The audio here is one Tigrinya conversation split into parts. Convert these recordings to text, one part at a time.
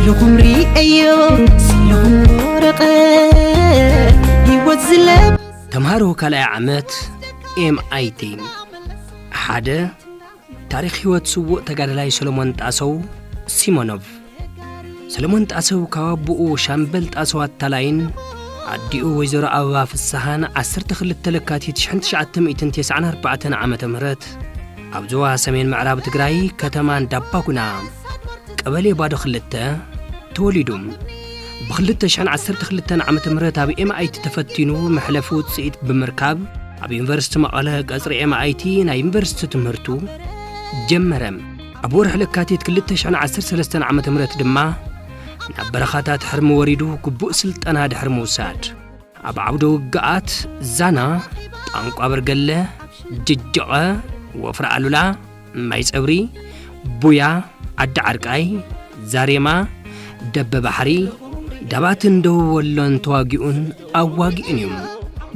ንኹም ርእዮ፣ ስኢልኹም ወረቐ፣ ህይወት ዝለብ። ተምሃሮ ካልኣይ ዓመት ኤም ኣይ ቲ። ሓደ፣ ታሪኽ ህይወት ስዉእ ተጋዳላይ ሰሎሞን ጣሰው ሲሞኖቭ። ሰለሞን ጣሰው ካብ ኣቦኡ ሻምበል ጣሰው ኣታላይን ኣዲኡ ወይዘሮ ኣበባ ፍስሃን ዓሰርተ ክልተ ለካቲት ሽሕን ትሽዓተ ሚእትን ተስዓን ኣርባዕተን ዓመተ ምህረት ኣብ ዞባ ሰሜን ምዕራብ ትግራይ ከተማ እንዳባጉና ቀበሌ ባዶ ክልተ ተወሊዱ። ብክልተ ሽሕን ዓሰርተ ክልተን ዓመተ ምህረት ኣብ ኤም ኣይ ቲ ተፈቲኑ መሕለፊ ውፅኢት ብምርካብ ኣብ ዩኒቨርሲቲ መቐለ ቀፅሪ ኤም ኣይ ቲ ናይ ዩኒቨርሲቲ ትምህርቱ ጀመረ። ኣብ ወርሒ ለካቲት ክልተ ሽሕን ዓሰርተ ሰለስተን ዓመተ ምህረት ድማ ናብ በረኻታት ሕርሚ ወሪዱ ግቡእ ስልጠና ድሕሪ ምውሳድ፣ ኣብ ዓውደ ውግኣት ዛና፣ ጣንቋ በርገለ፣ ጅጀቐ፣ ወፍሪ ኣሉላ፣ ማይ ጸብሪ፣ ቡያ፣ ዓዲ ዓርቃይ፣ ዛሬማ፣ ደበ ባሕሪ፣ ዳባትን ደቡብ ወሎን ተዋጊኡን ኣዋጊኡን እዩ።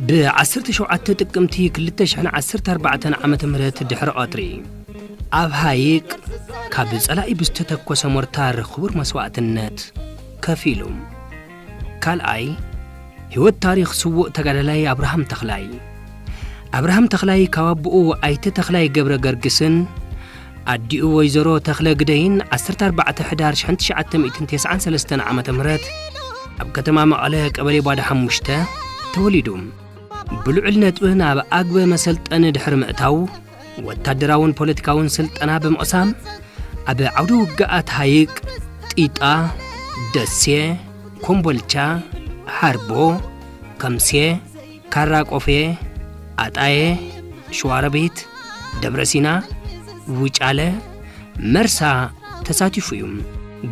ብ ዓሰርተ ሸውዓተ ጥቅምቲ ክልተ ሽሕን ዓሰርተ ኣርባዕተን ዓመተ ምህረት ድሕሪ ቀትሪ፣ ኣብ ሃይቅ ካብ ጸላኢ ብዝተተኮሰ ሞርታር ክቡር መስዋእትነት ከፊሉ። ካልኣይ፣ ህይወት ታሪኽ ስዉእ ተጋዳላይ ኣብርሃም ተኽላይ። ኣብርሃም ተኽላይ ካብ ኣቦኡ ኣይተ ተኽላይ ገብረ ገርግስን ኣዲኡ ወይዘሮ ተኽለ ግደይን ዓሰርተ ኣርባዕተ ሕዳር ሽሕን ትሽዓተ ሚእትን ተስዓን ሰለስተን ዓመተ ምህረት ኣብ ከተማ መቐለ ቀበሌ ባዶ ሓሙሽተ ተወሊዱ። ብልዑል ነጥብን ኣብ ኣግበ መሰልጠኒ ድሕሪ ምእታው፣ ወታደራውን ፖለቲካውን ስልጠና ብምቕሳም፣ ኣብ ዓውደ ውግኣት ሃይቅ፣ ጢጣ፣ ደሴ፣ ኮምቦልቻ፣ ሓርቦ፣ ከምሴ፣ ካራ ቆፌ፣ ኣጣየ፣ ሸዋሮቢት፣ ደብረ ሲና፣ ውጫለ፣ መርሳ ተሳቲፉ እዩ።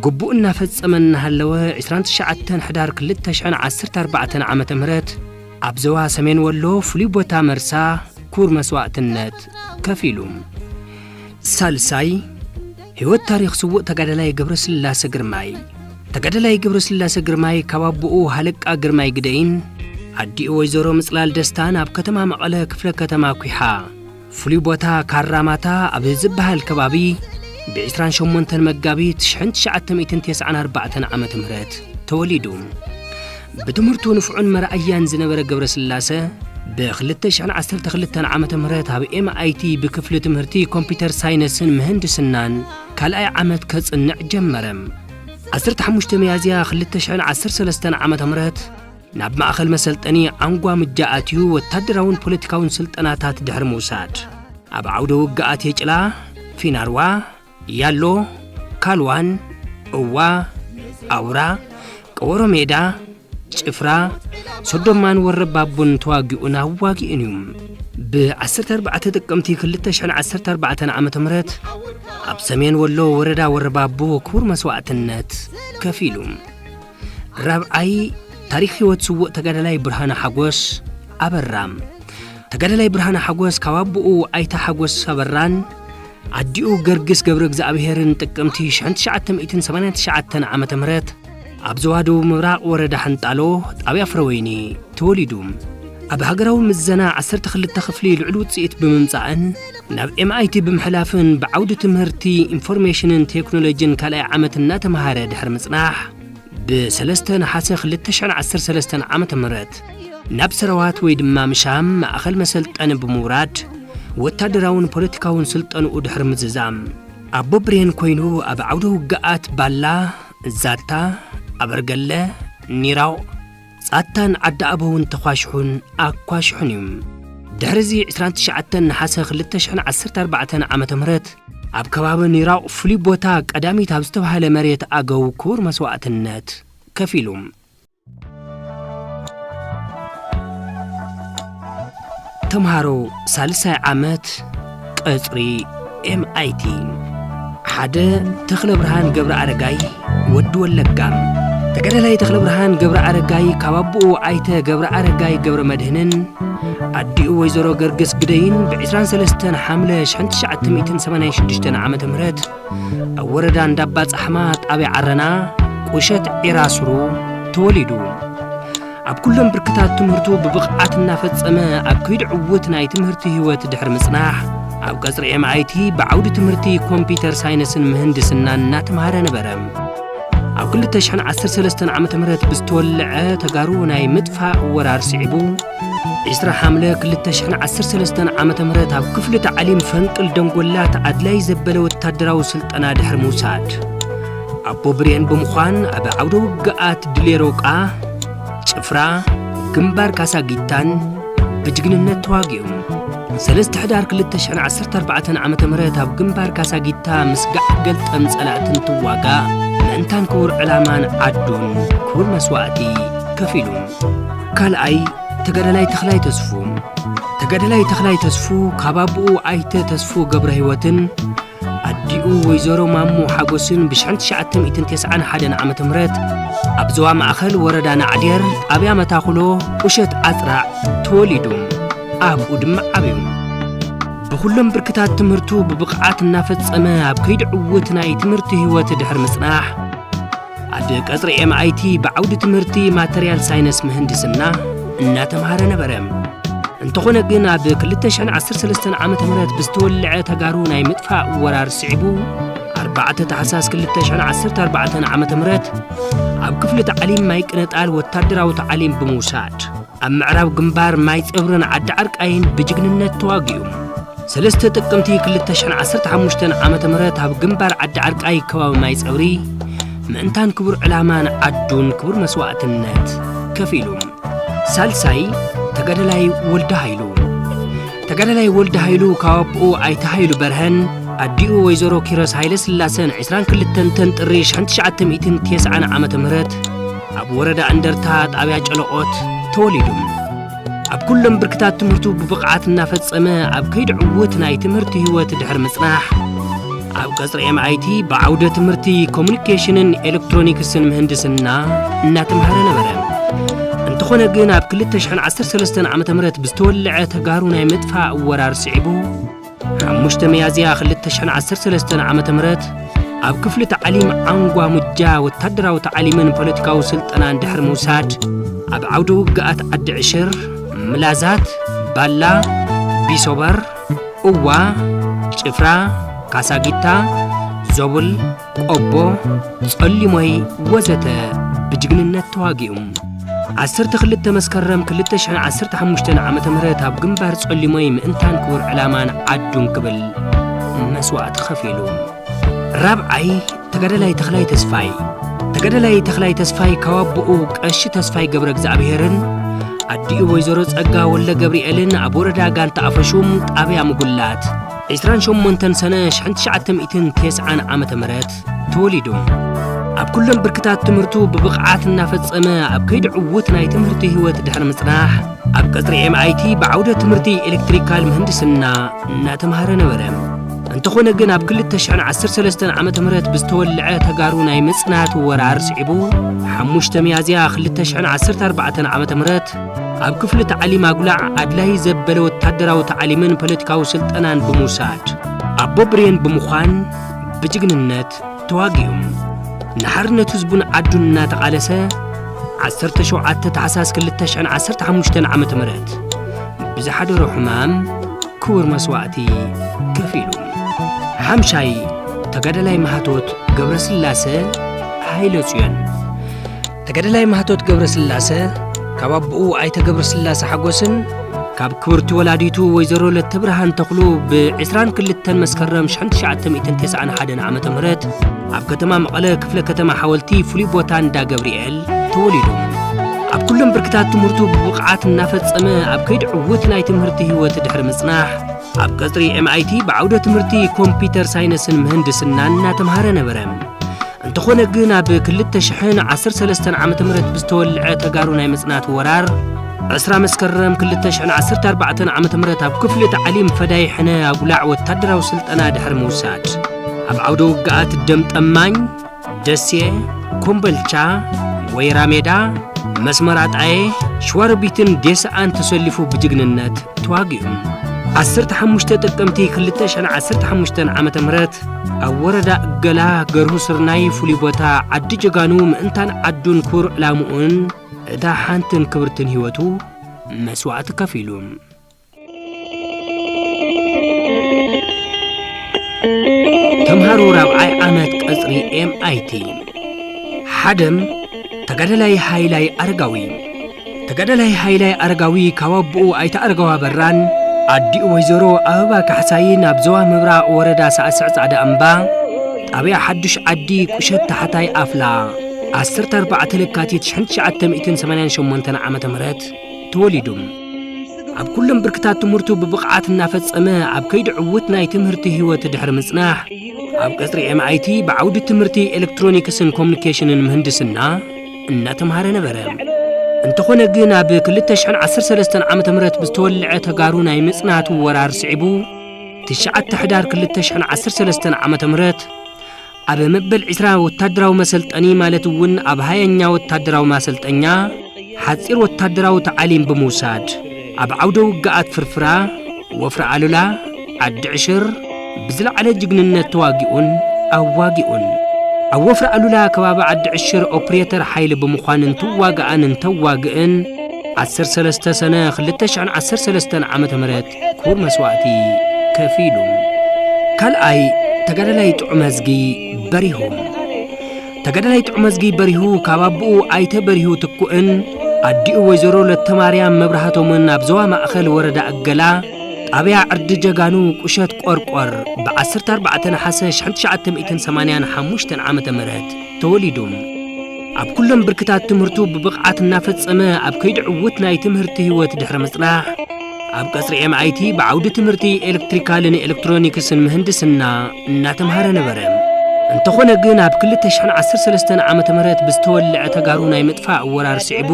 ግቡእ እናፈጸመ እናሃለወ፣ ዕስራን ትሽዓተን ሕዳር ክልተ ሽሕን ዓሰርተ ኣርባዕተን ዓመተ ምህረት ኣብ ዞባ ሰሜን ወሎ ፍሉይ ቦታ መርሳ ክቡር መስዋእትነት ከፊሉ። ሳልሳይ፣ ህይወት ታሪኽ ስዉእ ተጋዳላይ ገብረስላሰ ግርማይ። ተጋዳላይ ገብረስላሰ ግርማይ ካብ ኣቦኡ ሃለቃ ግርማይ ግደይን ኣዲኡ ወይዘሮ ምጽላል ደስታን ኣብ ከተማ መቐለ ክፍለ ከተማ ኲሓ ፍሉይ ቦታ ካራማታ ኣብ ዝበሃል ከባቢ ብ ዕስራን ሸሞንተን መጋቢት ሽሕን ትሽዓተ ሚእትን ተስዓን ኣርባዕተን ዓመተ ምህረት ተወሊዱ። ብትምህርቱ ንፉዕን መርኣያን ዝነበረ ገብረስላሰ፣ ብ ክልተ ሽሕን ዓሰርተ ክልተን ዓመተ ምህረት ኣብ ኤም ኣይ ቲ ብክፍሊ ትምህርቲ ኮምፒተር ሳይነስን ምህንድስናን ካልኣይ ዓመት ከጽንዕ ጀመረ። ዓሰርተ ሓሙሽተ ሚያዝያ ክልተ ሽሕን ዓሰርተ ሰለስተን ዓመተ ምህረት ናብ ማእኸል መሰልጠኒ ዓንጓ ምጃ ኣትዩ ወታደራውን ፖለቲካውን ስልጠናታት ድሕሪ ምውሳድ፣ ኣብ ዓውደ ውግኣት የጭላ፣ ፊናርዋ፣ ያሎ፣ ካልዋን፣ እዋ፣ ኣውራ፣ ቀወሮ ሜዳ፣ ጭፍራ፣ ሶዶማን ወረባቡን ተዋጊኡን ኣዋጊኡን እዩ። ብ ዓሰርተ ኣርባዕተ ጥቅምቲ ክልተ ሽሕን ዓሰርተ ኣርባዕተን ዓመተ ምህረት ኣብ ሰሜን ወሎ ወረዳ ወረባቡ ክቡር መስዋእትነት ከፊሉ። ራብዓይ፣ ታሪኽ ህይወት ስዉእ ተጋዳላይ ብርሃነ ሓጎስ ኣበራ። ተጋዳላይ ብርሃነ ሓጎስ ካብ ኣቦኡ ኣይተ ሓጎስ ኣበራን ኣዲኡ ገርግስ ገብረ እግዚኣብሄርን ጥቅምቲ ሽሕን ትሽዓተ ሚእትን ሰማንያን ትሽዓተን ዓመተ ምህረት ኣብ ዞባ ደቡብ ምብራቕ ወረዳ ሓንጣሎ ጣብያ ፍረወይኒ ተወሊዱ። ኣብ ሃገራዊ ምዘና ዓሰርተ ክልተ ክፍሊ ልዑል ውጽኢት ብምምጻእን ናብ ኤም ኣይ ቲ ብምሕላፍን ብዓውዲ ትምህርቲ ኢንፎርሜሽንን ቴክኖሎጂን ካልኣይ ዓመት እናተምሃረ ድሕሪ ምጽናሕ፣ ብሰለስተ ነሓሰ ክልተ ሽሕን ዓሰርተ ሰለስተን ዓመተ ምህረት ናብ ሰራዋት ወይ ድማ ምሻም ማእኸል መሰልጠኒ ብምውራድ፣ ወታደራውን ፖለቲካውን ስልጠንኡ ድሕሪ ምዝዛም፣ ኣቦ ብሬን ኮይኑ ኣብ ዓውደ ውግኣት ባላ፣ ዛታ፣ ኣበርገለ፣ ኒራው፣ ጻታን ዓዲ ኣበውን ተኳሽሑን ኣኳሽሑን እዩ። ድሕሪዚ ዕስራን ትሽዓተን ነሓሰ ክልተ ሽሕን ዓሰርተ ኣርባዕተን ዓመተ ምህረት ኣብ ከባቢ ኒራቕ ፍሉይ ቦታ ቀዳሚት ኣብ ዝተባህለ መሬት ኣገው ክቡር መስዋእትነት ከፊሉ። ተምሃሮ ሳልሳይ ዓመት ቀጽሪ ኤም ኣይ ቲ። ሓደ፣ ተኽለ ብርሃን ገብረ ኣረጋይ ወዲ ወለጋ። ተጋዳላይ ተኽለ ብርሃን ገብረ ኣረጋይ ካብ ኣቦኡ ኣይተ ገብረ ኣረጋይ ገብረ መድህንን ኣዲኡ ወይዘሮ ገርግስ ግደይን ብ ዕስራን ሰለስተን ሓምለ ሽሕን ትሽዓተ ሚእትን ሰማንያን ሽዱሽተን ዓመተ ምህረት ኣብ ወረዳ እንዳባ ጻሕማ ጣብያ ዓረና ቁሸት ዒራስሩ ተወሊዱ። ኣብ ኩሎም ብርክታት ትምህርቱ ብብቕዓት እናፈጸመ ኣብ ከይዲ ዕዉት ናይ ትምህርቲ ህይወት ድሕሪ ምጽናሕ፣ ኣብ ቀጽሪ ኤም ኣይ ቲ ብዓውዲ ትምህርቲ ኮምፒተር ሳይንስን ምህንድስናን እናተምሃረ ነበረ። ኣብ ክልተ ሽሕን ዓሰርተ ሰለስተን ዓመተ ምህረት ብዝተወልዐ ተጋሩ ናይ ምጥፋእ ወራር ስዒቡ፣ ዕስራ ሓምለ ክልተ ሽሕን ዓሰርተ ሰለስተን ዓመተ ምህረት ኣብ ክፍሊ ታዕሊም ፈንቅል ደንጎላት ኣድላይ ዘበለ ወታደራዊ ስልጠና ድሕሪ ምውሳድ፣ ኣቦ ብሬን ብምዃን ኣብ ዓውደ ውግኣት ድሌሮቃ፣ ጭፍራ፣ ግንባር ካሳጊታን ብጅግንነት ተዋጊኡ። ሰለስተ ሕዳር ክልተ ሽሕን ዓሰርተ ኣርባዕተን ዓመተ ምህረት ኣብ ግንባር ካሳጊታ ምስ ጋዕ ገልጠም ጸላእትን ትዋጋእ፣ ምእንታን ክቡር ዕላማን ዓዱን ክቡር መስዋእቲ ከፊሉ። ካልኣይ፣ ተጋዳላይ ተኽላይ ተስፉ። ተጋዳላይ ተኽላይ ተስፉ ካብ ኣቦኡ ኣይተ ተስፉ ገብረ ህይወትን ኣዲኡ ወይዘሮ ማሙ ሓጎስን ብሽሕን ትሽዓተ ሚእትን ተስዓን ሓደን ዓመተ ምህረት ኣብ ዞባ ማእኸል ወረዳ ናዕዴር ጣብያ መታኹሎ ቁሸት ኣፅራዕ ተወሊዱ። ኣብኡ ድማ ዓብዩ። ብኹሎም ብርክታት ትምህርቱ ብብቕዓት እናፈጸመ ኣብ ከይዲ ዕውት ናይ ትምህርቲ ህይወት ድሕሪ ምጽናሕ፣ ኣብ ቀጽሪ ኤምኣይቲ ብዓውዲ ትምህርቲ ማተርያል ሳይንስ ምህንድስና እናተምሃረ ነበረ። እንተኾነ ግን ኣብ ክልተ ሽሕን ዓሰርተ ሰለስተን ዓመተ ምህረት ብዝተወልዐ ተጋሩ ናይ ምጥፋእ ወራር ስዒቡ፣ ኣርባዕተ ታሕሳስ ክልተ ሽሕን ዓሰርተ ኣርባዕተን ዓመተ ምህረት ኣብ ክፍሊ ታዕሊም ማይ ቅነጣል ወታደራዊ ታዕሊም ብምውሳድ፣ ኣብ ምዕራብ ግንባር ማይ ጸብርን ዓዲ ዓርቃይን ብጅግንነት ተዋጊኡ። ሰለስተ ጥቅምቲ ክልተ ሽሕን ዓሰርተ ሓሙሽተን ዓመተ ምህረት ኣብ ግንባር ዓዲ ዓርቃይ ከባቢ ማይ ጸብሪ ምእንታን ክቡር ዕላማን ዓዱን ክቡር መስዋእትነት ከፊሉ። ሳልሳይ፣ ተጋዳላይ ወልደ ሃይሉ። ተጋዳላይ ወልደ ሃይሉ ካብ ኣቦኡ ኣይተ ሃይሉ በርሀን ኣዲኡ ወይዘሮ ኪሮስ ሃይለ ስላሰን ዕስራን ክልተን ጥሪ ሽሕን ትሽዓተ ሚእትን ተስዓን ዓመተ ምህረት ኣብ ወረዳ እንደርታ ጣብያ ጨለቆት ተወሊዱ። ኣብ ኩሎም ብርክታት ትምህርቱ ብብቕዓት እናፈጸመ ኣብ ከይዲ ዕውት ናይ ትምህርቲ ህይወት ድሕሪ ምጽናሕ፣ ኣብ ቀጽሪ ኤምኣይቲ ብዓውደ ትምህርቲ ኮሙኒኬሽንን ኤሌክትሮኒክስን ምህንድስና እናተምሃረ ነበረ። እንተኾነ ግን ኣብ ክልተ ሽሕን ዓሰርተ ሰለስተን ዓመተ ምህረት ብዝተወልዐ ተጋሩ ናይ ምጥፋእ ወራር ስዒቡ፣ ሓሙሽተ ሚያዝያ ክልተ ሽሕን ዓሰርተ ሰለስተን ዓመተ ምህረት ኣብ ክፍሊ ታዕሊም ዓንጓ ሙጃ ወታደራዊ ታዕሊምን ፖለቲካዊ ስልጠናን ድሕሪ ምውሳድ፣ ኣብ ዓውደ ውግኣት ዓዲ ዕሽር፣ ምላዛት፣ ባላ፣ ቢሶበር፣ እዋ፣ ጭፍራ፣ ካሳጊታ፣ ዞብል፣ ቆቦ፣ ጸሊሞይ ወዘተ ብጅግንነት ተዋጊኡ። ዓሰርተ ክልተ መስከረም ክልተ ሽሕን ዓሰርተ ሓሙሽተን ዓመተ ምህረት ኣብ ግንባር ጸሊሞይ ምእንታን ክቡር ዕላማን ዓዱን ክብል መስዋእቲ ከፊሉ። ራብዓይ፣ ተጋዳላይ ተኽላይ ተስፋይ። ተጋዳላይ ተኽላይ ተስፋይ ካብ ኣቦኡ ቀሺ ተስፋይ ገብረ እግዚኣብሄርን ኣዲኡ ወይዘሮ ጸጋ ወልደ ገብርኤልን ኣብ ወረዳ ጋንታ ኣፈሹም ጣብያ ምጉላት ዕስራን ሸሞንተን ሰነ ሽሕን ትሽዓተ ሚእትን ተስዓን ዓመተ ምህረት ተወሊዱ። ኣብ ኩሎም ብርክታት ትምህርቱ ብብቕዓት እናፈጸመ ኣብ ከይዲ ዕውት ናይ ትምህርቲ ህይወት ድሕሪ ምጽናሕ፣ ኣብ ቀጽሪ ኤምኣይቲ ብዓውደ ትምህርቲ ኤሌክትሪካል ምህንድስና እናተምሃረ ነበረ። እንተኾነ ግን ኣብ ክልተ ሽሕን ዓሰርተ ሰለስተን ዓመተ ምህረት ብዝተወልዐ ተጋሩ ናይ ምጽናት ወራር ስዒቡ፣ ሓሙሽተ ሚያዝያ ክልተ ሽሕን ዓሰርተ ኣርባዕተን ዓመተ ምህረት ኣብ ክፍሊ ታዕሊም ኣጉላዕ ኣድላይ ዘበለ ወታደራዊ ታዕሊምን ፖለቲካዊ ስልጠናን ብምውሳድ፣ ኣቦ ብሬን ብምዃን ብጅግንነት ተዋጊኡ። ንሓርነት ህዝቡን ዓዱን እናተቓለሰ፣ ዓሰርተ ሸውዓተ ታሕሳስ ክልተ ሽሕን ዓሰርተ ሓሙሽተን ዓመተ ምህረት ብዝሓደሮ ሕማም ክቡር መስዋእቲ ከፊሉ። ሓምሻይ፣ ተጋዳላይ ማህቶት ገብረስላሰ ሃይለ ጽዮን። ተጋዳላይ ማህቶት ገብረስላሰ ካብ ኣቦኡ ኣይተ ገብረስላሰ ሓጎስን ካብ ክብርቲ ወላዲቱ ወይዘሮ ለተብርሃን ተኽሉ ብ ዕስራን ክልተን መስከረም ሽሕን ትሽዓተ ሚእትን ተስዓን ሓደን ዓመተ ምህረት ኣብ ከተማ መቐለ ክፍለ ከተማ ሓወልቲ ፍሉይ ቦታ እንዳ ገብርኤል ተወሊዱ። ኣብ ኩሎም ብርክታት ትምህርቱ ብብቕዓት እናፈጸመ ኣብ ከይዲ ዕውት ናይ ትምህርቲ ህይወት ድሕሪ ምጽናሕ፣ ኣብ ቀጽሪ ኤምኣይቲ ብዓውደ ትምህርቲ ኮምፒተር ሳይንስን ምህንድስናን እናተምሃረ ነበረ። እንተኾነ ግን ኣብ ክልተ ሽሕን ዓሰርተ ሰለስተን ዓመተ ምህረት ብዝተወልዐ ተጋሩ ናይ ምጽናት ወራር፣ ዕስራ መስከረም ክልተ ሽሕን ዓሰርተ ኣርባዕተን ዓመተ ምህረት ኣብ ክፍሊ ታዕሊም ፈዳይ ሕነ ኣጉላዕ ወታደራዊ ስልጠና ድሕሪ ምውሳድ፣ ኣብ ዓውደ ውግኣት ደም ጠማኝ፣ ደሴ፣ ኮምበልቻ፣ ወይራ ሜዳ፣ መስመር ኣጣየ፣ ሸዋሮቢትን ዴስኣን ተሰሊፉ ብጅግንነት ተዋጊኡ። ዓሰርተ ሓሙሽተ ጥቅምቲ ክልተ ሽሕን ዓሰርተ ሓሙሽተን ዓመተ ምህረት ኣብ ወረዳ እገላ ገርሁ ስርናይ ፍሉይ ቦታ ዓዲ ጀጋኑ ምእንታን ዓዱን ክቡር ዕላምኡን እታ ሓንትን ክብርትን ህይወቱ መስዋእቲ ከፊሉ። ተምሃሮ ራብዓይ ዓመት ቀጽሪ ኤምኣይቲ። ሓደም ተጋዳላይ ሃይላይ ኣረጋዊ። ተጋዳላይ ሃይላይ ኣረጋዊ ካብ ኣቦኡ ኣይተ ኣረጋዊ ኣበራን ኣዲኡ ወይዘሮ ኣበባ ካሕሳይን ኣብ ዞባ ምብራቕ ወረዳ ሳዕስዕ ጻዕዳ እምባ ጣብያ ሓዱሽ ዓዲ ቁሸት ታሕታይ ኣፍላ ዓሰርተ ኣርባዕተ ለካቲት ሽሕን ትሽዓተ ሚእትን ሰማንያን ሸሞንተን ዓመተ ምህረት ተወሊዱ። ኣብ ኩሎም ብርክታት ትምህርቱ ብብቕዓት እናፈጸመ ኣብ ከይዲ ዕዉት ናይ ትምህርቲ ህይወት ድሕሪ ምጽናሕ ኣብ ቀጽሪ ኤምኣይቲ ብዓውዲ ትምህርቲ ኤሌክትሮኒክስን ኮሙኒኬሽንን ምህንድስና እናተምሃረ ነበረ። እንተኾነ ግን ኣብ ክልተ ሽሕን ዓሰርተ ሰለስተን ዓመተ ምህረት ብዝተወልዐ ተጋሩ ናይ ምጽናት ወራር ስዒቡ ትሽዓተ ሕዳር ክልተ ሽሕን ዓሰርተ ሰለስተን ዓመተ ምህረት ኣብ መበል ዕስራ ወታደራዊ መሰልጠኒ ማለት እውን ኣብ ሃያኛ ወታደራዊ ማሰልጠኛ ሓጺር ወታደራዊ ተዓሊም ብምውሳድ ኣብ ዓውደ ውግኣት ፍርፍራ፣ ወፍሪ ኣሉላ፣ ዓዲ ዕሽር ብዝለዓለ ጅግንነት ተዋጊኡን ኣዋጊኡን። ኣብ ወፍሪ ኣሉላ ከባቢ ዓዲ ዕሽር ኦፕሬተር ሓይሊ ብምዃን እንትዋግኣን እንተዋግእን ዓሰርተ ሰለስተ ሰነ ክልተ ሽሕን ዓሰርተ ሰለስተን ዓመተ ምህረት ክቡር መስዋእቲ ከፊሉ። ካልኣይ ተጋዳላይ ጥዑመዝጊ በሪሁ። ተጋዳላይ ጥዑመዝጊ በሪሁ ካብ ኣቦኡ ኣይተ በሪሁ ትኩእን ኣዲኡ ወይዘሮ ለተማርያም መብራህቶምን ኣብ ዞባ ማእኸል ወረዳ እገላ ጣብያ ዕርዲ ጀጋኑ ቁሸት ቆርቆር ብዓሰርተ ኣርባዕተ ነሓሰ ሽሕን ትሽዓተ ሚእትን ሰማንያን ሓሙሽተን ዓመተ ምህረት ተወሊዱ። ኣብ ኩሎም ብርክታት ትምህርቱ ብብቕዓት እናፈጸመ ኣብ ከይዲ ዕዉት ናይ ትምህርቲ ህይወት ድሕሪ ምጽናሕ ኣብ ቀጽሪ ኤምኣይቲ ብዓውዲ ትምህርቲ ኤሌክትሪካልን ኤሌክትሮኒክስን ምህንድስና እናተምሃረ ነበረ። እንተኾነ ግን ኣብ ክልተ ሽሕን ዓሰርተ ሰለስተን ዓመተ ምህረት ብዝተወልዐ ተጋሩ ናይ ምጥፋእ ወራር ስዒቡ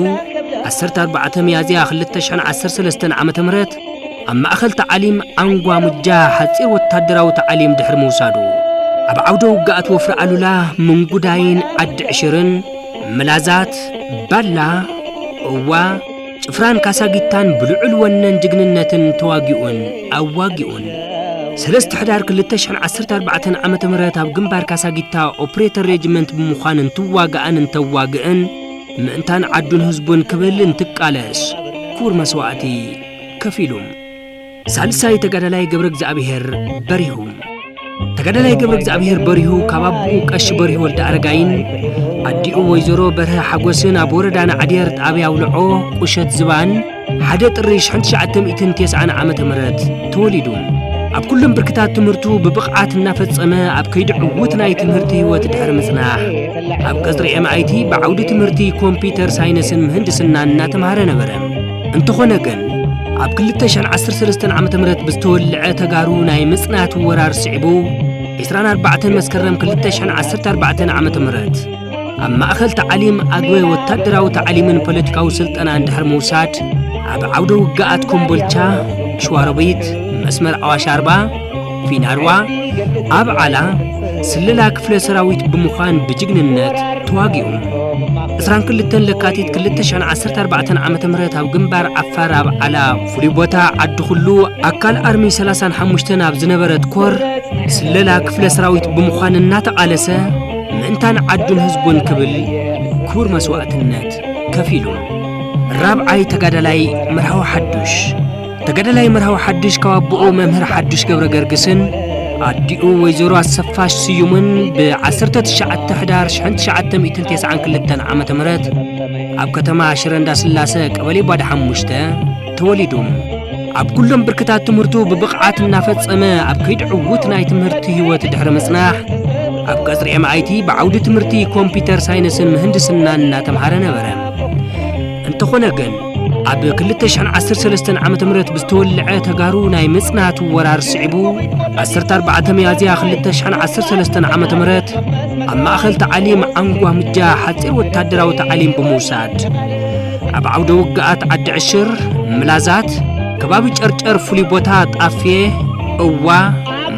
ዓሰርተ ኣርባዕተ ሚያዝያ ክልተ ሽሕን ዓሰርተ ሰለስተን ዓመተ ምህረት ኣብ ማእኸል ተዓሊም ዓንጓ ሙጃ ሓጺር ወታደራዊ ተዓሊም ድሕሪ ምውሳዱ ኣብ ዓውደ ውግኣት ወፍሪ ኣሉላ ምንጉዳይን ዓዲ ዕሽርን ምላዛት፣ ባላ፣ እዋ፣ ጭፍራን ካሳጊታን ብልዑል ወነን ጅግንነትን ተዋጊኡን ኣዋጊኡን። ሰለስተ ሕዳር ክልተ ሽሕን ዓሰርተ ኣርባዕተን ዓመተ ምህረት ኣብ ግንባር ካሳጊታ ኦፕሬተር ሬጅመንት ብምዃን እንትዋጋእን እንተዋግእን ምእንታን ዓዱን ህዝቡን ክብል እንትቃለስ ክቡር መስዋእቲ ከፊሉ። ሳልሳይ ተጋዳላይ ገብረ እግዚኣብሔር በሪሁ። ተጋዳላይ ገብረ እግዚኣብሔር በሪሁ ካብ ኣቦኡ ቀሺ በሪሁ ወልደ ኣረጋይን ኣዲኡ ወይዘሮ በርሀ ሓጎስን ኣብ ወረዳ ናዕዴር ጣብያ ኣውልዖ ቁሸት ዝባን ሓደ ጥሪ ሽሕን ትሽዓተ ሚእትን ተስዓን ዓመተ ምህረት ተወሊዱ። ኣብ ኩሎም ብርክታት ትምህርቱ ብብቕዓት እናፈጸመ ኣብ ከይዲ ዕዉት ናይ ትምህርቲ ህይወት ድሕሪ ምጽናሕ ኣብ ቀጽሪ ኤምኣይቲ ብዓውዲ ትምህርቲ ኮምፒውተር ሳይንስን ምህንድስናን እናተምሃረ ነበረ። እንተኾነ ግን ኣብ ክልተ ሽሕን ዓሰርተ ሰለስተን ዓመተ ምህረት ብዝተወልዐ ተጋሩ ናይ ምጽናት ወራር ስዒቡ ዕስራን ኣርባዕተን መስከረም ክልተ ሽሕን ዓሰርተ ኣርባዕተን ዓመተ ምህረት ኣብ ማእኸል ተዓሊም ኣግበ ወታደራዊ ተዓሊምን ፖለቲካዊ ስልጠናን ድሕሪ ምውሳድ ኣብ ዓውደ ውግኣት ኮምቦልቻ፣ ሸዋሮቢት፣ መስመር ኣዋሽ ኣርባ፣ ፊናርዋ፣ ኣብ ዓላ ስለላ ክፍለ ሰራዊት ብምዃን ብጅግንነት ተዋጊኡ። ዕስራን ክልተን ለካቲት ክልተ ሽሕን ዓሰርተ ኣርባዕተን ዓመተ ምህረት ኣብ ግንባር ዓፋር ኣብ ዓላ ፍሉይ ቦታ ዓዲ ኩሉ ኣካል ኣርሚ ሰላሳን ሓሙሽተን ኣብ ዝነበረት ኮር ስለላ ክፍለ ሰራዊት ብምዃን እናተቓለሰ ምእንታን ዓዱን ህዝቡን ክብል ክቡር መስዋእትነት ከፊሉ። ራብዓይ ተጋዳላይ መርሃዊ ሓዱሽ። ተጋዳላይ መርሃዊ ሓዱሽ ካብ ኣቦኡ መምህር ሓዱሽ ገብረ ገርግስን ኣዲኡ ወይዘሮ ኣሰፋሽ ስዩምን ብ ዓሰርተ ትሽዓተ ሕዳር ሽሕን ትሽዓተ ሚእትን ተስዓን ክልተን ዓመተ ምህረት ኣብ ከተማ ሽረ እንዳስላሰ ቀበሌ ባዶ ሓሙሽተ ተወሊዱ። ኣብ ኩሎም ብርክታት ትምህርቱ ብብቕዓት እናፈጸመ ኣብ ከይዲ ዕዉት ናይ ትምህርቲ ህይወት ድሕሪ ምጽናሕ ኣብ ቀጽሪ ኤምኣይቲ ብዓውዲ ትምህርቲ ኮምፒውተር ሳይንስን ምህንድስናን እናተምሃረ ነበረ። እንተኾነ ግን ኣብ ክልተ ሽሕን ዓሰርተ ሰለስተን ዓመተ ምህረት ብዝተወልዐ ተጋሩ ናይ ምጽናት ወራር ስዒቡ ዓሰርተ ኣርባዕተ ሚያዝያ ክልተ ሽሕን ዓሰርተ ሰለስተን ዓመተ ምህረት ኣብ ማእኸል ተዓሊም ዓንጓ ምጃ ሓጺር ወታደራዊ ተዓሊም ብምውሳድ ኣብ ዓውደ ውግኣት ዓዲ ዕሽር፣ ምላዛት፣ ከባቢ ጨርጨር ፍሉይ ቦታ ጣፍየ፣ እዋ፣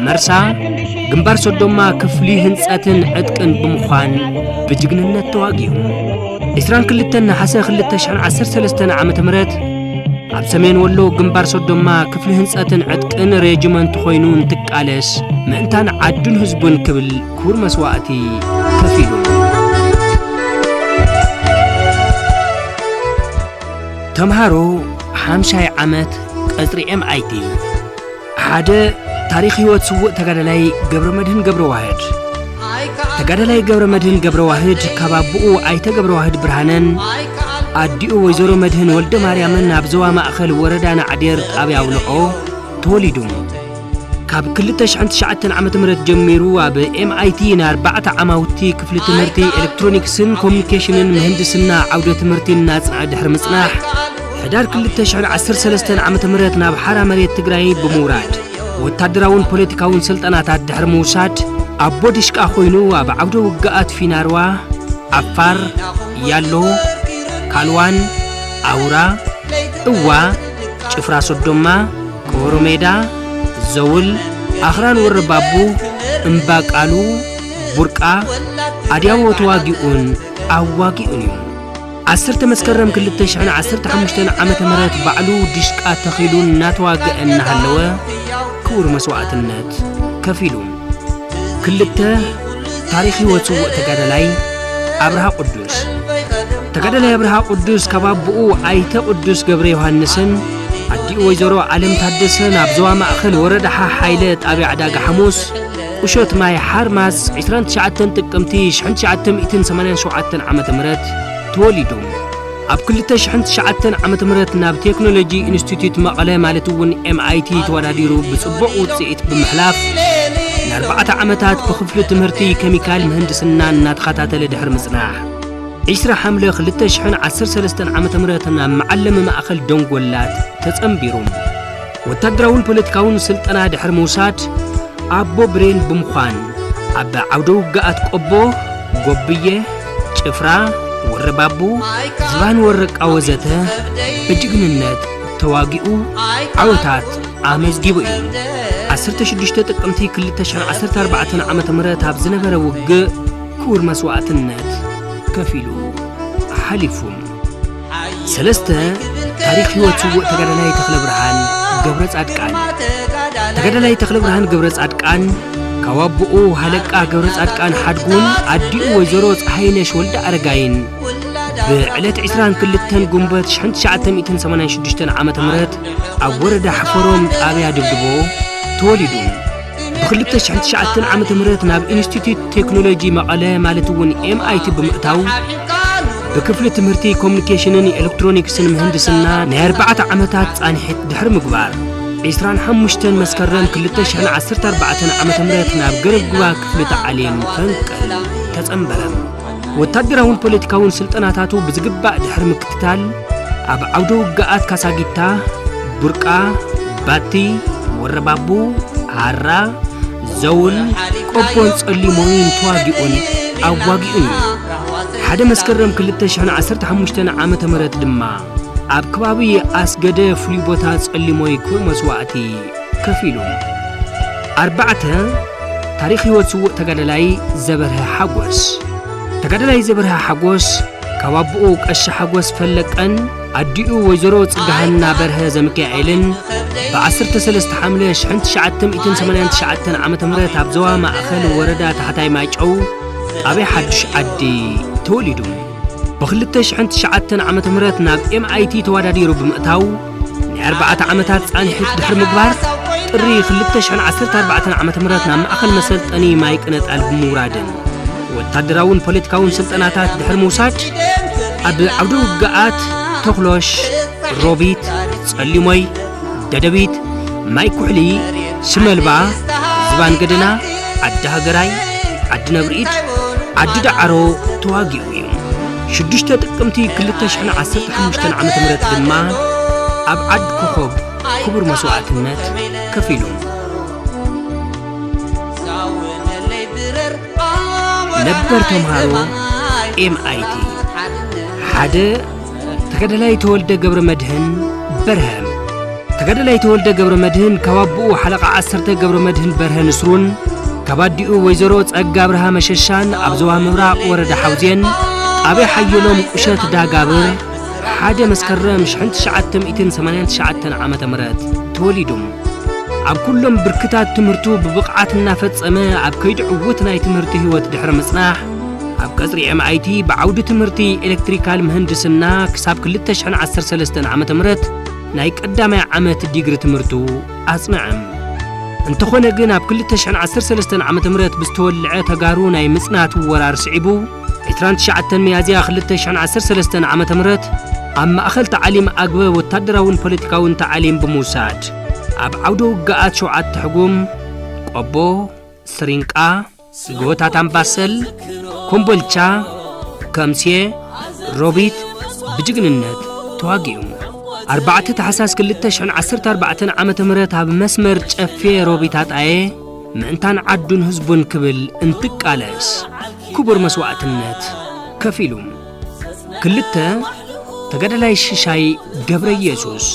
መርሳ፣ ግንባር ሶዶማ ክፍሊ ህንጸትን ዕጥቅን ብምዃን ብጅግንነት ተዋጊኡ። ዕስራን ክልተን ነሓሰ ክልተ ሽሕን ዓሰርተ ሰለስተን ዓመተ ምህረት ኣብ ሰሜን ወሎ ግንባር ሶዶማ ክፍሊ ህንጸትን ዕጥቅን ሬጅመንት ኮይኑ እንትቃለስ ምእንታን ዓዱን ህዝቡን ክብል ክቡር መስዋእቲ ከፊሉ። ተምሃሮ ሓምሻይ ዓመት ቀጽሪ ኤምኣይቲ። ሓደ ታሪኽ ህይወት ስዉእ ተጋዳላይ ገብረመድህን ገብረዋህድ። ተጋዳላይ ገብረ መድህን ገብረ ዋህድ ካብ ኣቦኡ ኣይተ ገብረ ዋህድ ብርሃነን ኣዲኡ ወይዘሮ መድህን ወልደ ማርያምን ኣብ ዞባ ማእኸል ወረዳ ናዕዴር ጣብያ ኣውልዖ ተወሊዱ። ካብ ክልተ ሽሕን ትሽዓተን ዓመተ ምህረት ጀሚሩ ኣብ ኤምኣይቲ ንኣርባዕተ ዓማውቲ ክፍሊ ትምህርቲ ኤሌክትሮኒክስን ኮሙኒኬሽንን ምህንድስና ዓውደ ትምህርቲ እናጽንዐ ድሕሪ ምጽናሕ፣ ሕዳር ክልተ ሽሕን ዓሰርተ ሰለስተን ዓመተ ምህረት ናብ ሓራ መሬት ትግራይ ብምውራድ፣ ወታደራውን ፖለቲካውን ስልጠናታት ድሕሪ ምውሳድ፣ ኣቦ ድሽቃ ኮይኑ ኣብ ዓውደ ውግኣት ፊናርዋ፣ ዓፋር፣ ያሎ፣ ካልዋን፣ ኣውራ፣ እዋ፣ ጭፍራ ሶዶማ፣ ኮሮ ሜዳ፣ ዘውል፣ ኣኽራን ወረባቡ፣ እምባ ቃሉ፣ ቡርቃ፣ ኣድያቦ ተዋጊኡን ኣዋጊኡን እዩ። ዓሰርተ መስከረም ክልተ ሽሕን ዓሰርተ ሓሙሽተን ዓመተ ምህረት ባዕሉ ዲሽቃ ተኺሉ እናተዋግአ እናሃለወ ክቡር መስዋእትነት ከፊሉ። ክልተ፣ ታሪኽ ህይወት ስዉእ ተጋዳላይ ኣብርሃ ቅዱስ። ተጋዳላይ ኣብርሃ ቅዱስ ካብ ኣቦኡ ኣይተ ቅዱስ ገብረ ዮሃንስን ኣዲኡ ወይዘሮ ኣለም ታደሰን ኣብ ዞባ ማእኸል ወረዳ ሓሓይለ ጣብያ ዕዳጋ ሓሙስ ቁሸት ማይ ሓርማዝ ዕስራን ትሽዓተን ጥቅምቲ ሽሕን ትሽዓተ ሚእትን ሰማንያን ሸውዓተን ዓመተ ምህረት ተወሊዱ። ኣብ ክልተ ሽሕን ትሽዓተን ዓመተ ምህረት ናብ ቴክኖሎጂ ኢንስቲትዩት መቐለ ማለት እውን ኤምኣይቲ ተወዳዲሩ ብጽቡቕ ውጽኢት ብምሕላፍ ንኣርባዕተ ዓመታት ብክፍሊ ትምህርቲ ኬሚካል ምህንድስና እናተኸታተለ ድሕሪ ምጽናሕ ዕስራ ሓምለ ክልተ ሽሕን ዓሰርተ ሰለስተን ዓመተ ምህረት ናብ መዓለሚ ማእኸል ደንጎላት ተጸንቢሩ። ወታደራውን ፖለቲካውን ስልጠና ድሕሪ ምውሳድ ኣቦ ብሬን ብምዃን ኣብ ዓውደ ውግኣት ቆቦ፣ ጎብየ፣ ጭፍራ፣ ወረባቡ፣ ዝባን ወረቃ ወዘተ ብጅግንነት ተዋጊኡ ዓወታት ኣመዝጊቡ እዩ። ዓሰርተ ሽዱሽተ ጥቅምቲ ክልተ ሽሕን ዓሰርተ ኣርባዕተን ዓመተ ምህረት ኣብ ዝነበረ ውግእ ክቡር መስዋእትነት ከፊሉ ሓሊፉ። ሰለስተ፣ ታሪኽ ህይወት ስዉእ ተጋዳላይ ተኽለ ብርሃን ገብረ ጻድቃን። ተጋዳላይ ተኽለ ብርሃን ገብረ ጻድቃን ካብ ኣቦኡ ሃለቃ ገብረ ጻድቃን ሓድጉን ኣዲኡ ወይዘሮ ፀሃይነሽ ወልደ ኣረጋይን ብዕለት ዕስራን ክልተን ጉንበት ሽሕን ትሽዓተ ሚእትን ሰማንያን ሽዱሽተን ዓመተ ምህረት ኣብ ወረዳ ሓፈሮም ጣብያ ድብድቦ ተወሊዱ። ብክልተ ሽሕን ትሽዓተን ዓመተ ምህረት ናብ ኢንስቲትዩት ቴክኖሎጂ መቐለ ማለት እውን ኤምኣይቲ ብምእታው ብክፍሊ ትምህርቲ ኮሙኒኬሽንን ኤሌክትሮኒክስን ምህንድስና ናይ ኣርባዕተ ዓመታት ጻንሒት ድሕሪ ምግባር ዕስራን ሓሙሽተን መስከረም ክልተ ሽሕን ዓሰርተ ኣርባዕተን ዓመተ ምህረት ናብ ገረብ ጉባ ክፍሊ ተዓሊም ፈንቅል ተጸንበረ። ወታደራውን ፖለቲካውን ስልጠናታቱ ብዝግባእ ድሕሪ ምክትታል ኣብ ዓውደ ውግኣት ካሳጊታ፣ ቡርቃ፣ ባቲ፣ ወረባቡ፣ ሃራ፣ ዘውል፣ ቆቦን ጸሊሞይን ተዋጊኡን ኣዋጊኡን እዩ። ሓደ መስከረም ክልተ ሽሕን ዓሰርተ ሓሙሽተን ዓመተ ምህረት ድማ ኣብ ከባቢ ኣስገደ ፍሉይ ቦታ ጸሊሞይ ክቡር መስዋእቲ ከፊሉ። ኣርባዕተ፣ ታሪኽ ህይወት ስዉእ ተጋዳላይ ዘበርሀ ሓጎስ። ተጋዳላይ ዘበርሀ ሓጎስ ካብ ኣቦኡ ቀሺ ሓጎስ ፈለቀን ኣዲኡ ወይዘሮ ጽገሃና በርሀ ዘሚካኤልን ብዓሰርተ ሰለስተ ሓምለ ሽሕን ትሽዓተ ሚእትን ሰማንያን ትሽዓተን ዓመተ ምህረት ኣብ ዞባ ማእኸል ወረዳ ታሕታይ ማይጨው ጣብያ ሓዱሽ ዓዲ ተወሊዱ። ብኽልተ ሽሕን ትሽዓተን ዓመተ ምህረት ናብ ኤምኣይቲ ተወዳዲሩ ብምእታው ናይ ኣርባዕተ ዓመታት ጻንሒት ድሕሪ ምግባር ጥሪ ክልተ ሽሕን ዓሰርተ ኣርባዕተን ዓመተ ምህረት ናብ ማእኸል መሰልጠኒ ማይ ቅነጣል ብምውራድን ወታደራውን ፖለቲካውን ስልጠናታት ድሕሪ ምውሳድ ኣብ ዓውደ ውግኣት ተኽሎሽ፣ ሮቢት፣ ጸሊሞይ፣ ደደቢት፣ ማይ ኩሕሊ፣ ሽመልባ፣ ዝባን ገደና፣ ዓዲ ሃገራይ፣ ዓዲ ነብርኢድ፣ ዓዲ ደዓሮ ተዋጊኡ እዩ። ሽዱሽተ ጥቅምቲ ክልተ ሽሕን ዓሰርተ ሓሙሽተን ዓመተ ምህረት ድማ ኣብ ዓዲ ኮኾብ ክቡር መስዋእትነት ከፊሉ። ነበር ተምሃሮ ኤምኣይቲ ሓደ ተጋዳላይ ተወልደ ገብረ መድህን በርሀ። ተጋዳላይ ተወልደ ገብረ መድህን ካብ ኣቦኡ ሓለቓ ዓሰርተ ገብረ መድህን በርሀ ንስሩን ካብ ኣዲኡ ወይዘሮ ጸጋ ኣብርሃ መሸሻን ኣብ ዞባ ምብራቕ ወረዳ ሓውዜን ጣብያ ሓየሎም ቁሸት ዳጋብር ሓደ መስከረም ሽሕን ትሽዓተ ሚእትን ሰማንያን ትሽዓተን ዓመተ ምህረት ተወሊዱ። ኣብ ኩሎም ብርክታት ትምህርቱ ብብቕዓት እናፈጸመ ኣብ ከይዲ ዕዉት ናይ ትምህርቲ ህይወት ድሕሪ ምጽናሕ ኣብ ቀጽሪ ኤምኣይቲ ብዓውዲ ትምህርቲ ኤሌክትሪካል ምህንድስና ክሳብ ክልተ ሽሕን ዓሰርተ ሰለስተን ዓመተ ምህረት ናይ ቀዳማይ ዓመት ዲግሪ ትምህርቱ ኣጽንዐ። እንተኾነ ግን ኣብ ክልተ ሽሕን ዓሰርተ ሰለስተን ዓመተ ምህረት ብዝተወልዐ ተጋሩ ናይ ምጽናት ወራር ስዒቡ፣ ዕስራን ትሽዓተን ሚያዝያ ክልተ ሽሕን ዓሰርተ ሰለስተን ዓመተ ምህረት ኣብ ማእኸል ተዓሊም ኣግበ ወታደራውን ፖለቲካውን ተዓሊም ብምውሳድ ኣብ ዓውደ ውግኣት ሸውዓተ ሕጉም፣ ቆቦ፣ ስሪንቃ፣ ጎቦታት ኣምባሰል፣ ኮምቦልቻ፣ ከምሴ፣ ሮቢት ብጅግንነት ተዋጊኡ። ኣርባዕተ ታሕሳስ ክልተ ሽሕን ዓሰርተ ኣርባዕተን ዓመተ ምህረት ኣብ መስመር ጨፌ ሮቢት ኣጣየ ምእንታን ዓዱን ህዝቡን ክብል እንትቃለስ ክቡር መስዋእትነት ከፊሉ። ክልተ፣ ተጋዳላይ ሽሻይ ገብረ ኢየሱስ።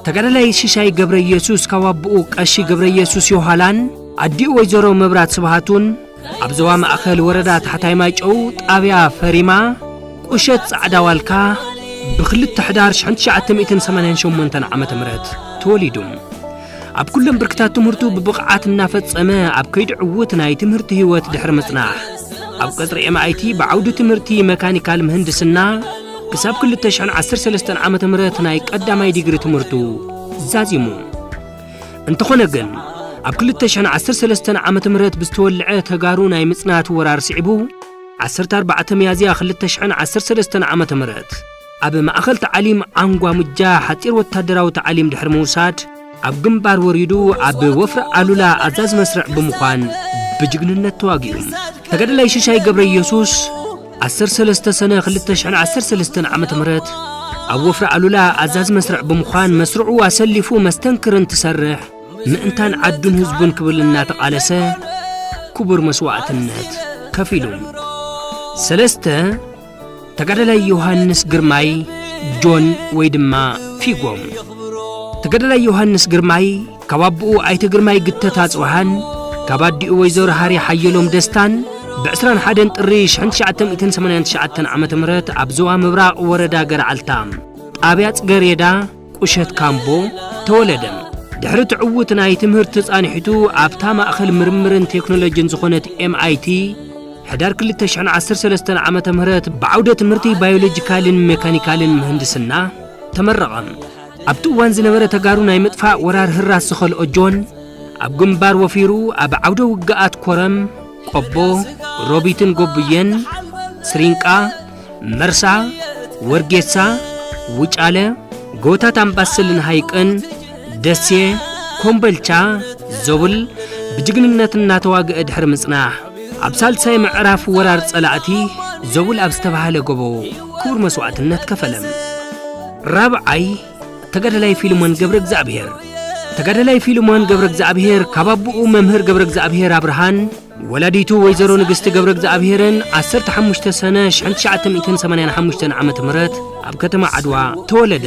ተጋዳላይ ሽሻይ ገብረ ኢየሱስ ካብ ኣቦኡ ቀሺ ገብረ ኢየሱስ ዮሃላን ኣዲኡ ወይዘሮ መብራት ስብሃቱን ኣብ ዞባ ማእኸል ወረዳ ታሕታይ ማይጨው ጣብያ ፈሪማ ቁሸት ጻዕዳ ዋልካ ብክልተ ሕዳር ሽሕን ትሽዓተ ሚእትን ሰማንያን ሸሞንተን ዓመተ ምህረት ተወሊዱ። ኣብ ኩሎም ብርክታት ትምህርቱ ብብቕዓት እናፈጸመ ኣብ ከይዲ ዕዉት ናይ ትምህርቲ ህይወት ድሕሪ ምጽናሕ ኣብ ቀጽሪ ኤምኣይቲ ብዓውዲ ትምህርቲ መካኒካል ምህንድስና ክሳብ ክልተ ሽሕን ዓሰርተ ሰለስተን ዓመተ ምህረት ናይ ቀዳማይ ዲግሪ ትምህርቱ ዛዚሙ። እንተኾነ ግን ኣብ ክልተ ሽሕን ዓሰርተ ሰለስተን ዓመተ ምህረት ብዝተወልዐ ተጋሩ ናይ ምጽናት ወራር ስዒቡ ዓሰርተ ኣርባዕተ ሚያዝያ ክልተ ሽሕን ዓሰርተ ሰለስተን ዓመተ ምህረት ኣብ ማእኸል ተዓሊም ዓንጓ ሙጃ ሓጺር ወታደራዊ ተዓሊም ድሕሪ ምውሳድ ኣብ ግንባር ወሪዱ ኣብ ወፍሪ ኣሉላ ኣዛዚ መስርዕ ብምዃን ብጅግንነት ተዋጊኡ። ተጋዳላይ ሽሻይ ገብረ ኢየሱስ ዓሰርተ ሰለስተ ሰነ ክልተ ሽሕን ዓሰርተ ሰለስተን ዓመተ ምህረት ኣብ ወፍሪ ኣሉላ ኣዛዚ መስርዕ ብምዃን መስርዑ ኣሰሊፉ መስተንክር እንትሰርሕ ምእንታን ዓዱን ህዝቡን ክብል እናተቓለሰ ክቡር መስዋእትነት ከፊሉ። ሰለስተ፣ ተጋዳላይ ዮሃንስ ግርማይ ጆን ወይ ድማ ፊጎ። ተጋዳላይ ዮሃንስ ግርማይ ካብ ኣቦኡ ኣይተ ግርማይ ግተት ኣጽብሃን ካብ ኣዲኡ ወይዘሮ ሃሪ ሓየሎም ደስታን ብዕስራን ሓደን ጥሪ ሽሕን ትሽዓተ ሚእትን ሰማንያን ትሽዓተን ዓመተ ምህረት ኣብ ዞባ ምብራቕ ወረዳ ገርዓልታ ጣብያ ጽገሬዳ ቁሸት ካምቦ ተወለደ። ድሕሪ እቲ ዕዉት ናይ ትምህርቲ ጻንሒቱ ኣብታ ማእኸል ምርምርን ቴክኖሎጅን ዝኾነት ኤምኣይቲ ሕዳር ክልተ ሽሕን ዓሰርተ ሰለስተን ዓመተ ምህረት ብዓውደ ትምህርቲ ባዮሎጂካልን ሜካኒካልን ምህንድስና ተመረቐ። ኣብቲ እዋን ዝነበረ ተጋሩ ናይ ምጥፋእ ወራር ህራስ ዝኸልኦ ጆን ኣብ ግንባር ወፊሩ ኣብ ዓውደ ውግኣት ኮረም፣ ቆቦ፣ ሮቢትን ጎብየን፣ ስሪንቃ፣ መርሳ፣ ወርጌሳ፣ ውጫለ፣ ጎቦታት ኣምባሰልን ሃይቅን፣ ደሴ፣ ኮምበልቻ፣ ዞብል ብጅግንነት እናተዋግአ ድሕሪ ምጽናሕ ኣብ ሳልሳይ ምዕራፍ ወራር ጸላእቲ ዞብል ኣብ ዝተባህለ ጎቦ ክቡር መስዋእትነት ከፈለ። ራብዓይ፣ ተጋዳላይ ፊልሞን ገብረ እግዚኣብሔር። ተጋዳላይ ፊልሞን ገብረ እግዚኣብሔር ካብ ኣቦኡ መምህር ገብረ እግዚኣብሔር ኣብርሃን ወላዲቱ ወይዘሮ ንግስቲ ገብረ እግዚኣብሔርን ዓሰርተ ሓሙሽተ ሰነ ሽሕን ትሽዓተ ሚእትን ሰማንያን ሓሙሽተን ዓመተ ምህረት ኣብ ከተማ ዓድዋ ተወለደ።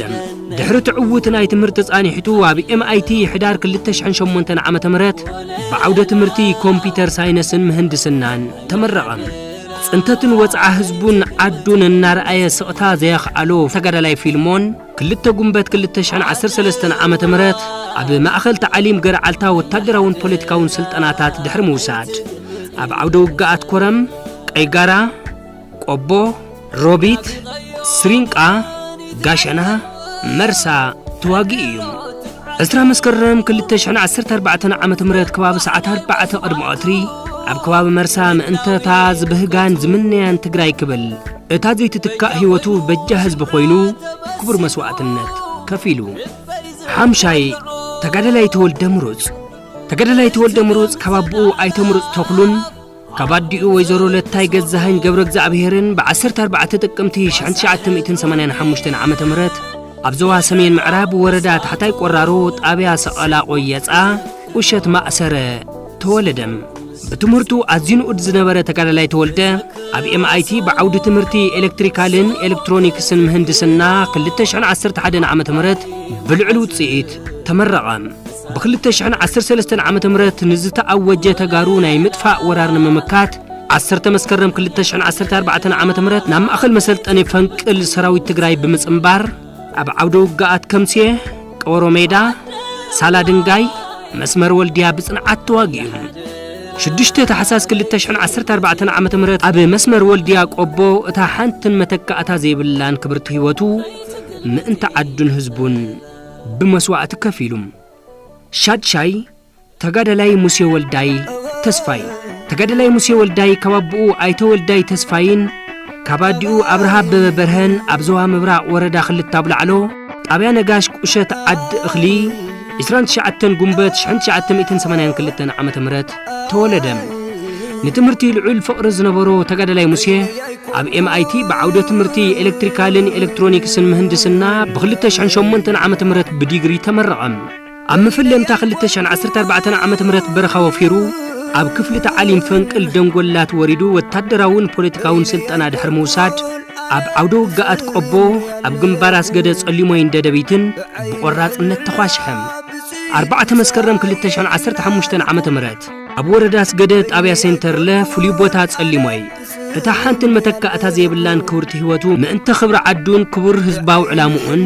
ድሕሪ እቲ ዕዉት ናይ ትምህርቲ ጻኒሕቱ ኣብ ኤምኣይቲ ሕዳር ክልተ ሽሕን ሸሞንተን ዓመተ ምህረት ብዓውደ ትምህርቲ ኮምፒተር ሳይነስን ምህንድስናን ተመረቐ። ጽንተትን ወጽዓ ህዝቡን ዓዱን እናረኣየ ስቕታ ዘየኽኣሎ ተጋዳላይ ፊልሞን ክልተ ጉንበት ክልተ ሽሕን ዓሰርተ ሰለስተን ዓመተ ምህረት ኣብ ማእኸል ተዓሊም ገርዓልታ ወታደራውን ፖለቲካውን ስልጠናታት ድሕሪ ምውሳድ ኣብ ዓውደ ውግኣት ኮረም፣ ቀይጋራ፣ ቆቦ፣ ሮቢት፣ ስሪንቃ፣ ጋሸና፣ መርሳ ተዋጊኡ እዩ። ዕስራ መስከረም ክልተ ሽሕን ዓሰርተ ኣርባዕተን ዓመተ ምህረት ከባቢ ሰዓት ኣርባዕተ ቅድሚ ቀትሪ ኣብ ከባቢ መርሳ ምእንተታ ዝብህጋን ዝምነያን ትግራይ ክብል እታ ዘይትትካእ ህይወቱ በጃ ህዝቢ ኮይኑ ክቡር መስዋእትነት ከፊሉ። ሓምሻይ፣ ተጋዳላይ ተወልደ ምሩፅ። ተጋዳላይ ተወልደ ምሩፅ ካብ ኣቦኡ ኣይተ ምሩፅ ተኽሉን ካብ ኣዲኡ ወይዘሮ ለታይ ገዛኸኝ ገብረ እግዚኣብሔርን ብ ዓሰርተ ኣርባዕተ ጥቅምቲ ሽሕን ትሽዓተ ሚእትን ሰማንያን ሓሙሽተን ዓመተ ምህረት ኣብ ዞባ ሰሜን ምዕራብ ወረዳ ታሕታይ ቆራሮ ጣብያ ሰቐላ ቆየፃ ቁሸት ማእሰረ ተወለደ። ብትምህርቱ ኣዝዩ ንኡድ ዝነበረ ተጋዳላይ ተወልደ ኣብ ኤምኣይቲ ብዓውዲ ትምህርቲ ኤሌክትሪካልን ኤሌክትሮኒክስን ምህንድስና ክልተ ሽሕን ዓሰርተ ሓደን ዓመተ ምህረት ብልዑል ውፅኢት ተመረቐ። ብ ክልተ ሽሕን ዓሰርተ ሰለስተን ዓመተ ምህረት ንዝተኣወጀ ተጋሩ ናይ ምጥፋእ ወራር ንምምካት ዓሰርተ መስከረም ክልተ ሽሕን ዓሰርተ ኣርባዕተን ዓመተ ምህረት ናብ ማእኸል መሰልጠኒ ፈንቅል ሰራዊት ትግራይ ብምፅምባር ኣብ ዓውደ ውግኣት ከምሴ፣ ቀበሮ ሜዳ፣ ሳላ ድንጋይ፣ መስመር ወልድያ ብፅንዓት ተዋጊኡ። ሽዱሽተ ታሕሳስ ክልተ ሽሕን ዓሰርተ ኣርባዕተን ዓመተ ምህረት ኣብ መስመር ወልድያ ቆቦ እታ ሓንትን መተካእታ ዘይብላን ክብርቲ ህይወቱ ምእንቲ ዓዱን ህዝቡን ብመስዋእቲ ከፊሉ። ሻድሻይ፣ ተጋዳላይ ሙሴ ወልዳይ ተስፋይ። ተጋዳላይ ሙሴ ወልዳይ ካብ ኣቦኡ ኣይተ ወልዳይ ተስፋይን ካብ ኣዲኡ ኣብርሃ ኣበበ በርሀን ኣብ ዞባ ምብራቕ ወረዳ ክልተ ኣብ ላዕሎ ጣብያ ነጋሽ ቁሸት ዓዲ እኽሊ ዕስራን ትሽዓተን ጉንበት ሽሕን ትሽዓተ ሚእትን ሰማንያን ክልተን ዓመተ ምህረት ተወለደ። ንትምህርቲ ልዑል ፍቕሪ ዝነበሮ ተጋዳላይ ሙሴ ኣብ ኤምኣይቲ ብዓውደ ትምህርቲ ኤሌክትሪካልን ኤሌክትሮኒክስን ምህንድስና ብ ክልተ ሽሕን ሸሞንተን ዓመተ ምህረት ብዲግሪ ተመረቐ። ኣብ መፈለምታ ክልተ ሽሕን ዓሰርተ ኣርባዕተን ዓመተ ምህረት በረኻ ወፊሩ ኣብ ክፍሊ ተዓሊም ፈንቅል ደንጎላት ወሪዱ ወታደራውን ፖለቲካውን ስልጠና ድሕሪ ምውሳድ ኣብ ዓውደ ውግኣት ቆቦ ኣብ ግንባር ኣስገደ ጸሊሞይን ደደቢትን ብቆራጽነት ተኳሽሐ። ኣርባዕተ መስከረም ክልተ ሽሕን ዓሰርተ ሓሙሽተን ዓመተ ምህረት ኣብ ወረዳ ኣስገደ ጣብያ ሴንተርለ ፍሉይ ቦታ ጸሊሞይ እታ ሓንትን መተካእታ ዘይብላን ክብርቲ ህይወቱ ምእንተ ክብሪ ዓዱን ክቡር ህዝባዊ ዕላምኡን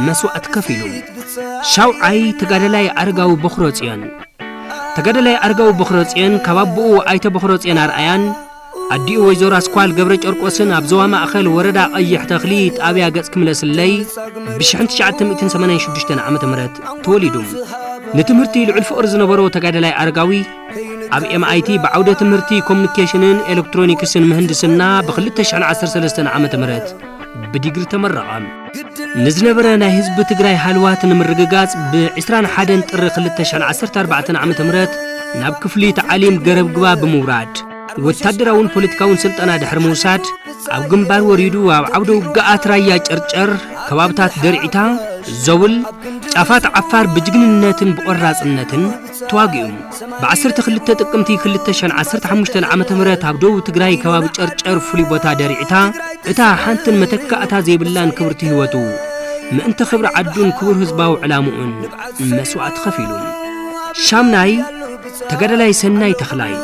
መስዋእቲ ከፊሉ። ሻውዓይ ተጋዳላይ ኣረጋዊ በኽረጽዮን። ተጋዳላይ ኣረጋዊ በኽረጽዮን ካብ ኣቦኡ ኣይተ በኽረጽዮን ኣርኣያን ኣዲኡ ወይዘሮ ኣስኳል ገብረ ጨርቆስን ኣብ ዞባ ማእኸል ወረዳ ቀይሕ ተኽሊ ጣብያ ገጽ ክምለስለይ ብሽሕን ትሽዓተ ሚእትን ሰማንያን ሽዱሽተን ዓመተ ምህረት ተወሊዱ። ንትምህርቲ ልዑል ፍቕሪ ዝነበሮ ተጋዳላይ ኣረጋዊ ኣብ ኤምኣይቲ ብዓውደ ትምህርቲ ኮሙኒኬሽንን ኤሌክትሮኒክስን ምህንድስና ብ ክልተ ሽሕን ዓሰርተ ሰለስተን ዓመተ ምህረት ብዲግሪ ተመረቐ። ንዝነበረ ናይ ህዝቢ ትግራይ ሃልዋት ንምርግጋጽ ብ ዕስራን ሓደን ጥሪ ክልተ ሽሕን ዓሰርተ ኣርባዕተን ዓመተ ምህረት ናብ ክፍሊ ተዓሊም ገረብ ግባ ብምውራድ ወታደራውን ፖለቲካውን ስልጠና ድሕሪ ምውሳድ ኣብ ግንባር ወሪዱ ኣብ ዓውደ ውግኣት ራያ ጨርጨር ከባብታት ደርዒታ፣ ዘውል፣ ጫፋት ዓፋር ብጅግንነትን ብቆራጽነትን ተዋጊኡ። ብ ዓሰርተ ክልተ ጥቅምቲ ክልተ ሽሕን ዓሰርተ ሓሙሽተን ዓመተ ምህረት ኣብ ደቡብ ትግራይ ከባቢ ጨርጨር ፍሉይ ቦታ ደሪዕታ እታ ሓንትን መተካእታ ዘይብላን ክብርቲ ህይወቱ ምእንቲ ክብሪ ዓዱን ክቡር ህዝባዊ ዕላምኡን መስዋእቲ ከፊሉ። ሻምናይ ተጋዳላይ ሰናይ ተኽላይ።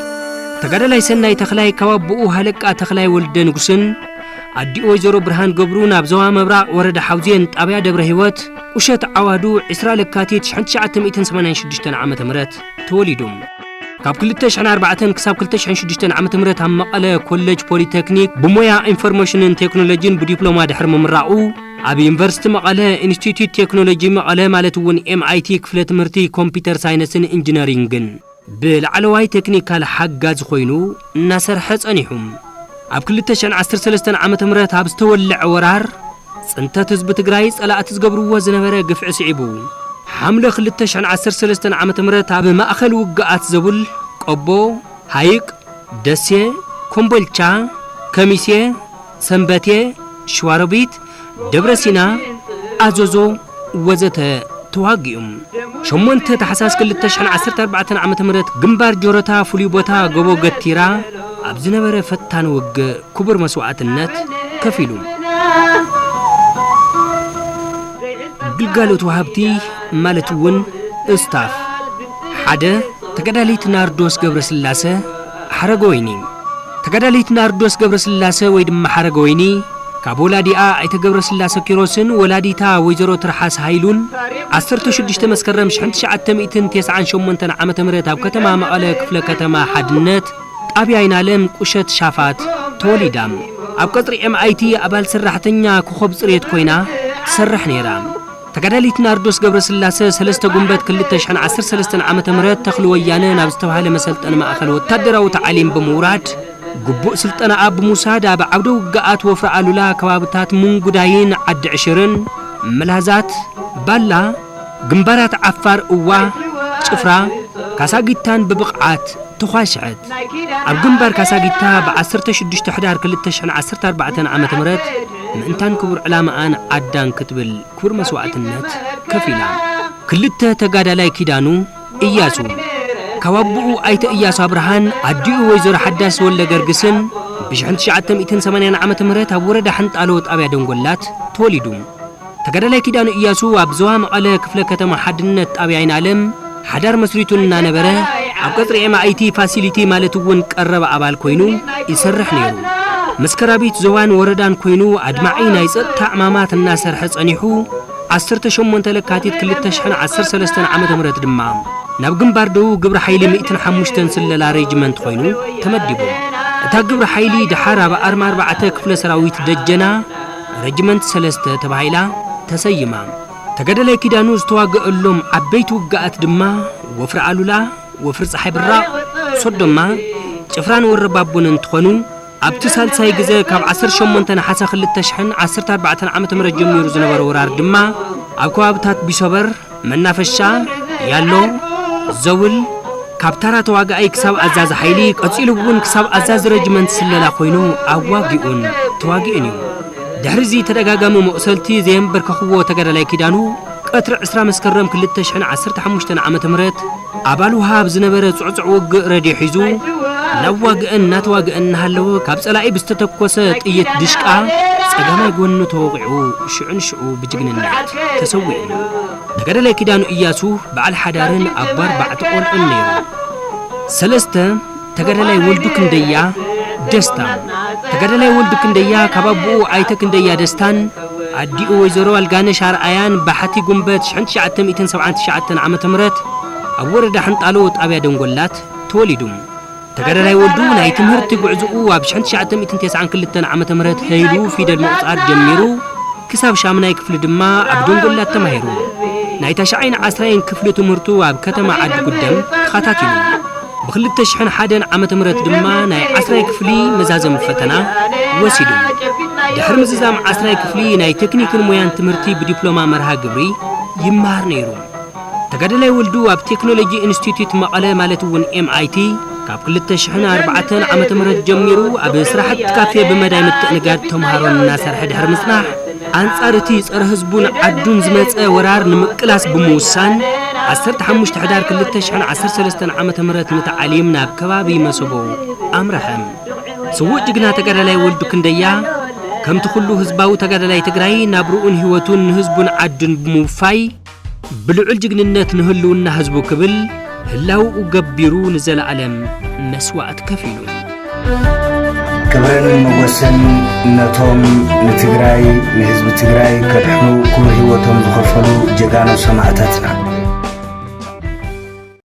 ተጋዳላይ ሰናይ ተኽላይ ካብ ኣቦኡ ሃለቃ ተኽላይ ወልደ ንጉስን ኣዲኡ ወይዘሮ ብርሃን ገብሩን ኣብ ዞባ ምብራቕ ወረዳ ሓውዜን ጣብያ ደብረ ህይወት ቁሸት ዓዋዱ ዕስራ ለካቲት ሽሕን ትሽዓተ ሚእትን ሰማንያን ሽዱሽተን ዓመተ ምህረት ተወሊዱ። ካብ ክልተ ሽሕን ኣርባዕተን ክሳብ ክልተ ሽሕን ሽዱሽተን ዓመተ ምህረት ኣብ መቐለ ኮሌጅ ፖሊቴክኒክ ብሞያ ኢንፎርሜሽንን ቴክኖሎጂን ብዲፕሎማ ድሕሪ ምምራቑ ኣብ ዩኒቨርሲቲ መቐለ ኢንስቲትዩት ቴክኖሎጂ መቐለ ማለት እውን ኤምኣይቲ ክፍለ ትምህርቲ ኮምፒውተር ሳይንስን ኢንጂነሪንግን ብላዕለዋይ ቴክኒካል ሓጋዚ ኮይኑ እናሰርሐ ጸኒሑ። ኣብ ክልተ ሽሕን ዓሰርተ ሰለስተን ዓመተ ምህረት ኣብ ዝተወልዐ ወራር ጽንተት ህዝቢ ትግራይ ጸላእቲ ዝገብርዎ ዝነበረ ግፍዒ ስዒቡ፣ ሓምለ ክልተ ሽሕን ዓሰርተ ሰለስተን ዓመተ ምህረት ኣብ ማእኸል ውግኣት ዘቡል፣ ቆቦ፣ ሃይቅ፣ ደሴ፣ ኮምቦልቻ፣ ከሚሴ፣ ሰንበቴ፣ ሸዋሮቢት፣ ደብረ ሲና፣ ኣዞዞ ወዘተ ተዋጊኡ። ሸሞንተ ታሕሳስ ክልተ ሽሕን ዓሰርተ ኣርባዕተን ዓመተ ምህረት ግንባር ጆሮታ ፍሉይ ቦታ ጎቦ ገቲራ ኣብ ዝነበረ ፈታኒ ውግእ ክቡር መስዋእትነት ከፊሉ። ግልጋሎት ወሃብቲ ማለት እውን ስታፍ ሓደ ተጋዳሊት ናርዶስ ገብረስላሰ ሓረገወይኒ። ተጋዳሊት ናርዶስ ገብረስላሰ ወይ ድማ ሓረገወይኒ ካብ ወላዲኣ ኣይተ ገብረስላሰ ኪሮስን ወላዲታ ወይዘሮ ትርሓስ ሃይሉን ዓሰርተ ሽዱሽተ መስከረም ሽሕን ትሽዓተ ሚእትን ተስዓን ሸሞንተን ዓመተ ምህረት ኣብ ከተማ መቐለ ክፍለ ከተማ ሓድነት ጣብያ ኣይናለም ቁሸት ሻፋት ተወሊዳ። ኣብ ቀጽሪ ኤምኣይቲ ኣባል ሰራሕተኛ ኮኾብ ጽሬት ኮይና ትሰርሕ ነይራ። ተጋዳሊት ናርዶስ ገብረስላሰ ሰለስተ ጉንበት ክልተ ሽሕን ዓሰርተ ሰለስተን ዓመተ ምህረት ተኽሊ ወያነ ናብ ዝተባህለ መሰልጠኒ ማእኸል ወታደራዊ ተዓሊም ብምውራድ ግቡእ ስልጠናኣ ብምውሳድ ኣብ ዓውደ ውግኣት ወፍሪ ኣሉላ ከባብታት ምንጉዳይን ዓዲ ዕሽርን፣ መላዛት፣ ባላ፣ ግንባራት ዓፋር እዋ፣ ጭፍራ፣ ካሳጊታን ብብቕዓት ተዃሽዐት። ኣብ ግንባር ካሳጊታ ብ ዓሰርተ ሽዱሽተ ሕዳር ክልተ ሽሕን ዓሰርተ ኣርባዕተን ዓመተ ምህረት ምእንታን ክቡር ዕላማኣን ዓዳን ክትብል ክቡር መስዋእትነት ከፊላ። ክልተ ተጋዳላይ ኪዳኑ እያሱ ካብ ኣቦኡ ኣይተ እያሱ ኣብርሃን ኣዲኡ ወይዘሮ ሓዳስ ወልደ ገርግስን ብሽሕን ትሽዓተ ሚእትን ሰማንያን ዓመተ ምህረት ኣብ ወረዳ ሕንጣሎ ጣብያ ደንጎላት ተወሊዱ። ተጋዳላይ ኪዳኑ እያሱ ኣብ ዞባ መቐለ ክፍለ ከተማ ሓድነት ጣብያ ኣይናለም ሓዳር መስሪቱ እናነበረ ኣብ ቀጽሪ ኤምኣይቲ ፋሲሊቲ ማለት እውን ቀረብ ኣባል ኮይኑ ይሰርሕ ነይሩ። መስከራቢት ዞባን ወረዳን ኮይኑ ኣድማዒ ናይ ጸጥታ ዕማማት እናሰርሐ ጸኒሑ ዓሰርተ ሸሞንተ ለካቲት ክልተ ሽሕን ዓሰርተ ሰለስተን ዓመተ ምህረት ድማ ናብ ግንባር ደቡብ ግብረ ሓይሊ ሚእትን ሓሙሽተን ስለላ ሬጅመንት ኮይኑ ተመዲቡ። እታ ግብረ ሓይሊ ደሓር ኣብ ኣርማ ኣርባዕተ ክፍለ ሰራዊት ደጀና ረጅመንት ሰለስተ ተባሂላ ተሰይማ። ተጋዳላይ ኪዳኑ ዝተዋገአሎም ዓበይቲ ውግኣት ድማ ወፍሪ ኣሉላ፣ ወፍሪ ፀሓይ ብራቕ፣ ሶዶማ፣ ጭፍራን ወረባቦን እንትኾኑ፣ ኣብቲ ሳልሳይ ግዘ ካብ ዓሰርተ ሸሞንተ ነሓሰ ክልተ ሽሕን ዓሰርተ ኣርባዕተን ዓመተ ምህረት ጀሚሩ ዝነበረ ወራር ድማ ኣብ ከባብታት ቢሶበር፣ መናፈሻ፣ ያሎ፣ ዘውል፣ ካብ ታራ ተዋጋኣይ ክሳብ ኣዛዚ ሓይሊ፣ ቀፂሉ እውን ክሳብ ኣዛዚ ረጅመንት ስለላ ኮይኑ ኣዋጊኡን ተዋጊኡን እዩ። ድሕሪ እዚ ተደጋጋሚ መቑሰልቲ ዘየንበርከኽዎ ተጋዳላይ ኪዳኑ፣ ቀትሪ ዕስራ መስከረም ክልተ ሽሕን ዓሰርተ ሓሙሽተን ዓመተ ምህረት ኣብ ኣልውሃ ኣብ ዝነበረ ጽዑጽዕ ውግእ ረድዮ ሒዙ እናዋግአን እናተዋግአን እናሃለወ፣ ካብ ጸላኢ ብዝተተኮሰ ጥይት ድሽቃ ጸጋማይ ጎኑ ተወቒዑ ሽዑ ንሽዑ ብጅግንነት ተሰዊኡ። ተጋዳላይ ኪዳኑ እያሱ በዓል ሓዳርን ኣቦ ኣርባዕተ ቆልዑን ነይሩ። ሰለስተ፣ ተጋዳላይ ወልዱ ክንደያ ደስታ። ተጋዳላይ ወልዱ ክንደያ ካብ ኣቦኡ ኣይተ ክንደያ ደስታን ኣዲኡ ወይዘሮ ኣልጋነሽ ኣርኣያን ባሕቲ ጉንበት ሽሕን ትሽዓተ ሚእትን ሰብዓን ትሽዓተን ዓመተ ምህረት ኣብ ወረዳ ሕንጣሎ ጣብያ ደንጎላት ተወሊዱ። ተጋዳላይ ወልዱ ናይ ትምህርቲ ጉዕዝኡ ኣብ ሽሕን ትሽዓተ ሚእትን ተስዓን ክልተን ዓመተ ምህረት ሀይሉ ፊደል ምቑጻር ጀሚሩ ክሳብ ሻምናይ ክፍሊ ድማ ኣብ ደንጎላት ተማሂሩ። ናይ ታሽዓይን ዓስራይን ክፍሊ ትምህርቱ ኣብ ከተማ ዓዲ ጉደም ተኸታቲሉ። ብክልተ ሽሕን ሓደን ዓመተ ምህረት ድማ ናይ ዓስራይ ክፍሊ መዛዘሚ ፈተና ወሲዱ። ድሕሪ ምዝዛም ዓስራይ ክፍሊ ናይ ቴክኒክን ሞያን ትምህርቲ ብዲፕሎማ መርሃ ግብሪ ይመሃር ነይሩ። ተጋዳላይ ወልዱ ኣብ ቴክኖሎጂ ኢንስቲትዩት መቐለ ማለት እውን ኤምኣይቲ ካብ ክልተ ሽሕን ኣርባዕተን ዓመተ ምህረት ጀሚሩ ኣብ ስራሕቲ ካፌ ብመዳይ ምትእንጋድ ተምሃሮን እናሰርሐ ድሕሪ ምጽናሕ፣ ኣንጻር እቲ ጸረ ህዝቡን ዓዱን ዝመጸ ወራር ንምቅላስ ብምውሳን፣ ዓሰርተ ሓሙሽተ ሕዳር ክልተ ሽሕን ዓሰርተ ሰለስተን ዓመተ ምህረት ንተዓሊም ናብ ከባቢ መሰቦ ኣምረሐ። ስዉእ ጅግና ተጋዳላይ ወልዱ ክንደያ፣ ከምቲ ኩሉ ህዝባዊ ተጋዳላይ ትግራይ፣ ናብርኡን ህይወቱን ንህዝቡን ዓዱን ብምውፋይ፣ ብልዑል ጅግንነት ንህልውና ህዝቡ ክብል ህላውኡ ገቢሩ ንዘለኣለም መስዋእቲ ከፊሉ። ክብርን ሞገስን ነቶም ንትግራይ፣ ንህዝቢ ትግራይ ከድሕኑ ክቡር ህይወቶም ዝኸፈሉ ጀጋኑ ሰማእታትና።